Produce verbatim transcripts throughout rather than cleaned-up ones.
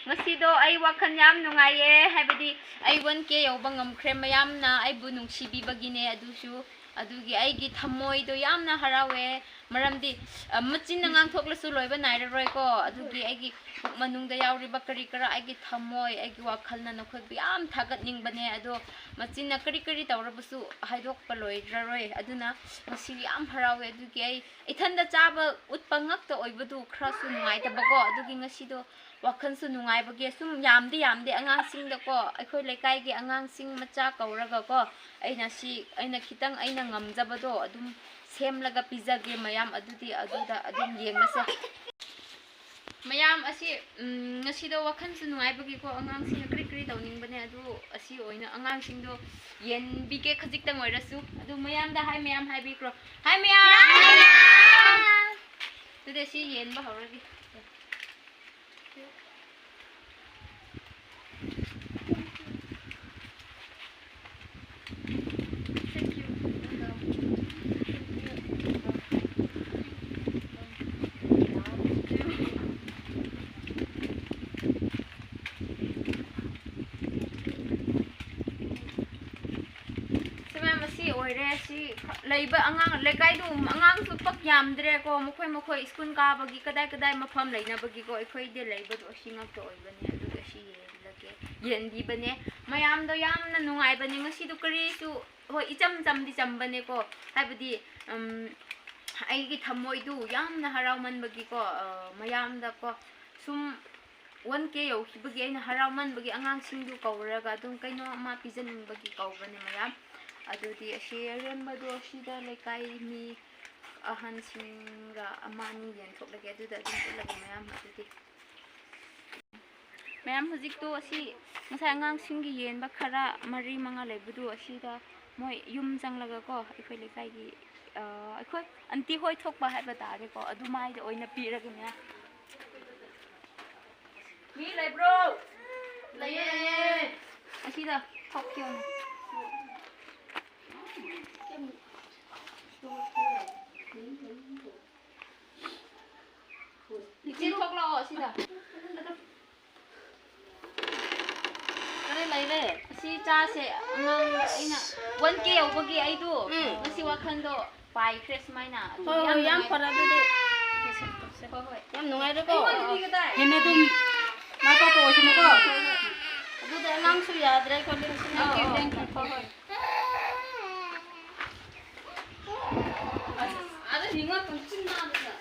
ꯉꯁꯤꯗꯣ ꯑꯩ ꯋꯥꯈꯜ ꯌꯥꯝ ꯅꯨꯡꯉꯥꯏꯌꯦ, ꯍꯥꯏꯕꯗꯤ ꯑꯩ ꯋꯥꯟ ꯀꯦ ꯌꯧꯕ ꯉꯝꯈ꯭ꯔꯦ꯫ ꯃꯌꯥꯝꯅ ꯑꯩꯕꯨ ꯅꯨꯡꯁꯤꯕꯤꯕꯒꯤꯅꯦ꯫ ꯑꯗꯨꯁꯨ ꯑꯗꯨꯒꯤ ꯑꯩꯒꯤ ꯊꯃꯣꯏꯗꯣ ꯌꯥꯝꯅ ꯍꯔꯥꯎꯋꯦ꯫ ꯃꯔꯝꯗꯤ, ꯑ, ꯃꯆꯤꯟꯅ ꯉꯥꯡꯊꯣꯛꯂꯁꯨ ꯂꯣꯏꯕ ꯅꯥꯏꯔꯔꯣꯏꯀꯣ꯫ ꯑꯗꯨꯒꯤ ꯑꯩꯒꯤ ꯄꯨꯛ ꯃꯅꯨꯡꯗ ꯌꯥꯎꯔꯤꯕ ꯀꯔꯤ ꯀꯔꯥ, ꯑꯩꯒꯤ ꯊꯃꯣꯏ, ꯑꯩꯒꯤ ꯋꯥꯈꯜꯅ ꯅꯈꯣꯏꯕꯨ ꯌꯥꯝ ꯊꯥꯒꯠꯅꯤꯡꯕꯅꯦ꯫ ꯑꯗꯣ ꯃꯆꯤꯟꯅ ꯀꯔꯤ ꯀꯔꯤ ꯇꯧꯔꯕꯁꯨ ꯍꯥꯏꯗꯣꯛꯄ ꯂꯣꯏꯔꯔꯣꯏ꯫ ꯑꯗꯨꯅ ꯉꯁꯤ ꯌꯥꯝ ꯍꯔꯥꯎꯋꯦ꯫ ꯑꯗꯨꯒꯤ ꯑꯩ ꯏꯊꯟꯗ ꯆꯥꯕ ꯎꯠꯄ ꯉꯛꯇ ꯑꯣꯏꯕꯗꯨ ꯈꯔꯁꯨ ꯅꯨꯡꯉꯥꯏꯇꯕꯀꯣ꯫ ꯑꯗꯨꯒꯤ ꯉꯁꯤꯗꯣ ꯋꯥꯈꯜꯁꯨ ꯅꯨꯡꯉꯥꯏꯕꯒꯤ ꯁꯨꯝ ꯌꯥꯝꯗꯤ ꯌꯥꯝꯗꯦ ꯑꯉꯥꯡꯁꯤꯡꯗꯀꯣ, ꯑꯩꯈꯣꯏ ꯂꯩꯀꯥꯏꯒꯤ ꯑꯉꯥꯡꯁꯤꯡ ꯃꯆꯥ ꯀꯧꯔꯒꯀꯣ, ꯑꯩꯅ ꯁꯤ, ꯑꯩꯅ ꯈꯤꯇꯪ ꯑꯩꯅ ꯉꯝꯖꯕꯗꯣ ꯑꯗꯨꯝ ꯁꯦꯝꯂꯒ ꯄꯤꯖꯒꯦ ꯃꯌꯥꯝ꯫ ꯑꯗꯨꯗꯤ ꯑꯗꯨꯗ ꯑꯗꯨꯝ ꯌꯦꯡꯂꯁꯦ꯫ ꯃꯌꯥꯝ ꯑꯁꯤ, ꯎꯝ, ꯉꯁꯤꯗꯣ ꯋꯥꯈꯜꯁꯨ ꯅꯨꯡꯉꯥꯏꯕꯒꯤꯀꯣ, ꯑꯉꯥꯡꯁꯤꯡꯅ ꯀꯔꯤ ꯀꯔꯤ ꯇꯧꯅꯤꯡꯕꯅꯦ, ꯑꯗꯨ ꯑꯁꯤ ꯑꯣꯏꯅ ꯑꯉꯥꯡꯁꯤꯡꯗꯣ ꯌꯦꯟꯕꯤꯒꯦ ꯈꯖꯤꯛꯇꯪ ꯑꯣꯏꯔꯁꯨ꯫ ꯑꯗꯨ ꯃꯌꯥꯝꯗ ꯍꯥꯏ ꯃꯌꯥꯝ ꯍꯥꯏꯕꯤꯈ꯭ꯔꯣ꯫ ꯍꯥꯏ ꯃꯌꯥꯝ! ꯑꯗꯨꯗꯤ ꯁꯤ ꯌꯦꯟꯕ ꯍꯧꯔꯒꯦ꯫ ꯁꯤ ꯃꯌꯥꯝ ꯑꯁꯤ ꯑꯣꯏꯔꯦ꯫ ꯁꯤ ꯂꯩꯕ ꯑꯉꯥꯡ, ꯂꯩꯀꯥꯏꯗꯨ ꯑꯉꯥꯡꯁꯨ ꯄꯛ ꯌꯥꯝꯗ꯭ꯔꯦꯀꯣ, ꯃꯈꯣꯏ ꯃꯈꯣꯏ ꯁ꯭ꯀꯨꯜ ꯀꯥꯕꯒꯤ ꯀꯗꯥꯏ ꯀꯗꯥꯏ ꯃꯐꯝ ꯂꯩꯅꯕꯒꯤꯀꯣ, ꯑꯩꯈꯣꯏꯗꯤ ꯂꯩꯕꯗꯣ ꯑꯁꯤ ꯉꯥꯛꯇ ꯑꯣꯏꯕꯅꯦ꯫ ꯑꯗꯨꯒꯤ ꯑꯁꯤ ꯌꯦꯡꯂꯒꯦ, ꯌꯦꯟꯕꯤꯕꯅꯦ꯫ ꯃꯌꯥꯝꯗꯣ ꯌꯥꯝꯅ ꯅꯨꯡꯉꯥꯏꯕꯅꯦ ꯉꯁꯤꯗꯣ꯫ ꯀꯔꯤꯁꯨ, ꯍꯣꯏ, ꯏꯆꯝ ꯆꯝꯗꯤ ꯆꯝꯕꯅꯦꯀꯣ, ꯍꯥꯏꯕꯗꯤ, ꯎꯝ, ꯑꯩꯒꯤ ꯊꯃꯣꯏꯗꯨ ꯌꯥꯝꯅ ꯍꯔꯥꯎꯃꯟꯕꯒꯤꯀꯣ, ꯑ, ꯃꯌꯥꯝꯗꯀꯣ ꯁꯨꯝ ꯋꯥꯟ ꯀꯦ ꯌꯧꯈꯤꯕꯒꯤ ꯑꯩꯅ ꯍꯔꯥꯎꯃꯟꯕꯒꯤ ꯑꯉꯥꯡꯁꯤꯡꯗꯨ ꯀꯧꯔꯒ ꯑꯗꯨꯝ ꯀꯩꯅꯣ ꯑꯃ ꯄꯤꯖꯅꯤꯡꯕꯒꯤ ꯀꯧꯕꯅꯦ ꯃꯌꯥꯝ꯫ ꯑꯗꯨꯗꯤ ꯑꯁꯤ ꯑꯔꯦꯝꯕꯗꯣ ꯑꯁꯤꯗ ꯂꯩꯀꯥꯏ ꯃꯤ ꯑꯍꯟꯁꯤꯡꯒ ꯑꯃ ꯑꯅꯤ ꯌꯦꯟꯊꯣꯛꯂꯒꯦ, ꯑꯗꯨꯗ ꯑꯗꯨꯝ ꯎꯠꯂꯒꯦ ꯃꯌꯥꯝ꯫ ꯑꯗꯨꯗꯤ ꯃꯌꯥꯝ, ꯍꯧꯖꯤꯛꯇꯣ ꯑꯁꯤ ꯉꯁꯥꯏ ꯑꯉꯥꯡꯁꯤꯡꯒꯤ ꯌꯦꯟꯕ ꯈꯔ ꯃꯔꯤ ꯃꯉꯥ ꯂꯩꯕꯗꯨ ꯑꯁꯤꯗ ꯃꯣꯏ ꯌꯨꯝ ꯆꯪꯂꯒꯀꯣ, ꯑꯩꯈꯣꯏ ꯂꯩꯀꯥꯏꯒꯤ, ꯑ, ꯑꯩꯈꯣꯏ ꯑꯟꯇꯤ ꯍꯣꯏ ꯊꯣꯛꯄ ꯍꯥꯏꯕ ꯇꯥꯔꯦꯀꯣ, ꯑꯗꯨꯃꯥꯏꯗ ꯑꯣꯏꯅ ꯄꯤꯔꯒꯦ ꯃꯌꯥꯝ꯫ ꯃꯤ ꯂꯩꯕ꯭ꯔꯣ? ꯂꯩꯌꯦ, ꯂꯩꯌꯦ꯫ ꯑꯁꯤꯗ ꯊꯣꯛꯀꯦ꯫ ꯏꯆꯦ ꯊꯣꯛꯂꯛꯑꯣ ꯑꯁꯤꯗ꯫ ꯑꯦ, ꯑꯁꯤ ꯆꯥꯁꯦ꯫ ꯑꯉꯥꯡ ꯑꯩꯅ ꯋꯥꯟ ꯀꯦ ꯌꯧꯕꯒꯤ ꯑꯩꯗꯣ ꯎꯝ꯫ ꯉꯁꯤ ꯋꯥꯈꯜꯗꯣ ꯄꯥꯏꯈ꯭ꯔꯦ ꯁꯨꯃꯥꯏꯅ꯫ ꯑꯗꯨ ꯍꯣꯏ, ꯌꯥꯝ ꯍꯣꯏ, ꯌꯥꯝ ꯅꯨꯡꯉꯥꯏ-, ꯐꯔꯦ ꯑꯗꯨꯗꯤ꯫ ꯍꯣꯏ, ꯍꯣꯏ꯫ ꯌꯥꯝ ꯅꯨꯡꯉꯥꯏꯔꯦꯀꯣ꯫ ꯑꯩꯉꯣꯟꯗꯗꯤ ꯀꯗꯥꯏ? ꯍꯦꯟꯅ ꯑꯗꯨꯝ ꯃꯥꯏ ꯄꯥꯛꯄ ꯑꯣꯏꯁꯅꯨꯀꯣ꯫ ꯑꯗꯨꯗꯤ ꯑꯉꯥꯡꯁꯨ ꯌꯥꯗ꯭ꯔꯦ ꯑꯩꯈꯣꯏꯗꯤ ꯉꯁꯤ꯫ Thank you, thank you꯫ ꯍꯣꯏ, ꯍꯣꯏ꯫ ꯑꯁ, ꯑꯗ ꯅꯤꯡꯉꯣ ꯇꯨꯝꯁꯤꯟ ꯅꯥꯗꯅ꯫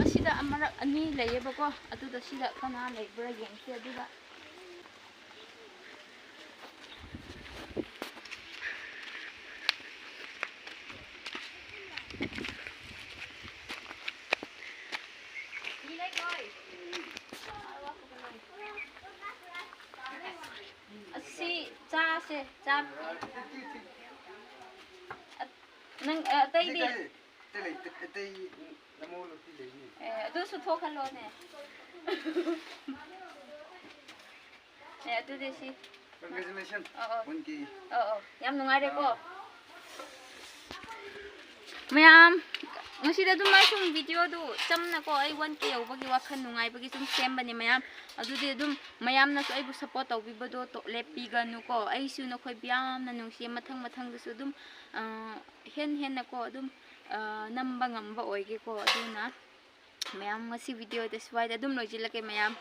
ꯑꯁꯤꯗ ꯑꯃꯔꯛ ꯑꯅꯤ ꯂꯩꯌꯦꯕꯀꯣ, ꯑꯗꯨꯗ ꯁꯤꯗ ꯀꯅꯥ ꯂꯩꯕ꯭ꯔꯥ ꯌꯦꯡꯁꯦ꯫ ꯑꯗꯨꯒ ꯑꯁꯤ ꯆꯥꯁꯦ, ꯆꯥ꯫ ꯅꯪ, ꯑ, ꯑꯇꯩꯗꯤ? ꯑꯇꯩ ꯂꯩꯇꯦ, ꯑꯇꯩ ꯅꯃꯧ ꯅꯨꯄꯤ ꯂꯩꯅꯤ꯫ ꯑꯦ, ꯑꯗꯨꯁꯨ ꯊꯣꯛꯍꯜꯂꯣꯅꯦ꯫ ꯑꯦ, ꯑꯗꯨꯗꯤ ꯁꯤ꯫ Congratulations꯫ ꯑꯣ, ꯑꯣ꯫ ꯋꯥꯟ ꯀꯦ꯫ ꯑꯣ, ꯑꯣ꯫ ꯌꯥꯝ ꯅꯨꯡꯉꯥꯏꯔꯦꯀꯣ꯫ ꯑꯥ꯫ ꯃꯌꯥꯝ, ꯉꯁꯤꯗꯤ ꯑꯗꯨꯝ ꯑꯩ ꯁꯨꯝ ꯚꯤꯗꯤꯑꯣꯗꯨ ꯆꯝꯅꯀꯣ, ꯑꯩ ꯋꯥꯟ ꯀꯦ ꯌꯧꯕꯒꯤ ꯋꯥꯈꯜ ꯅꯨꯡꯉꯥꯏꯕꯒꯤ ꯁꯨꯝ ꯁꯦꯝꯕꯅꯦ ꯃꯌꯥꯝ꯫ ꯑꯗꯨꯗꯤ ꯑꯗꯨꯝ ꯃꯌꯥꯝꯅꯁꯨ ꯑꯩꯕꯨ ꯁꯞꯄꯣꯔꯠ ꯇꯧꯕꯤꯕꯗꯣ ꯇꯣ-, ꯂꯦꯞꯄꯤꯒꯅꯨꯀꯣ꯫ ꯑꯩꯁꯨ ꯅꯈꯣꯏꯕꯨ ꯌꯥꯝꯅ ꯅꯨꯡꯁꯤꯌꯦ꯫ ꯃꯊꯪ ꯃꯊꯪꯗꯁꯨ ꯑꯗꯨꯝ, ꯑ, ꯍꯦꯟ ꯍꯦꯟꯅꯀꯣ ꯑꯗꯨꯝ, ꯑ, ꯅꯝꯕ ꯉꯝꯕ ꯑꯣꯏꯒꯦꯀꯣ꯫ ꯑꯗꯨꯅ ꯃꯌꯥꯝ, ꯉꯁꯤ ꯚꯤꯗꯤꯑꯣꯗꯤ ꯁ꯭ꯋꯥꯏꯗ ꯑꯗꯨꯝ ꯂꯣꯏꯁꯤꯜꯂꯒꯦ ꯃꯌꯥꯝ꯫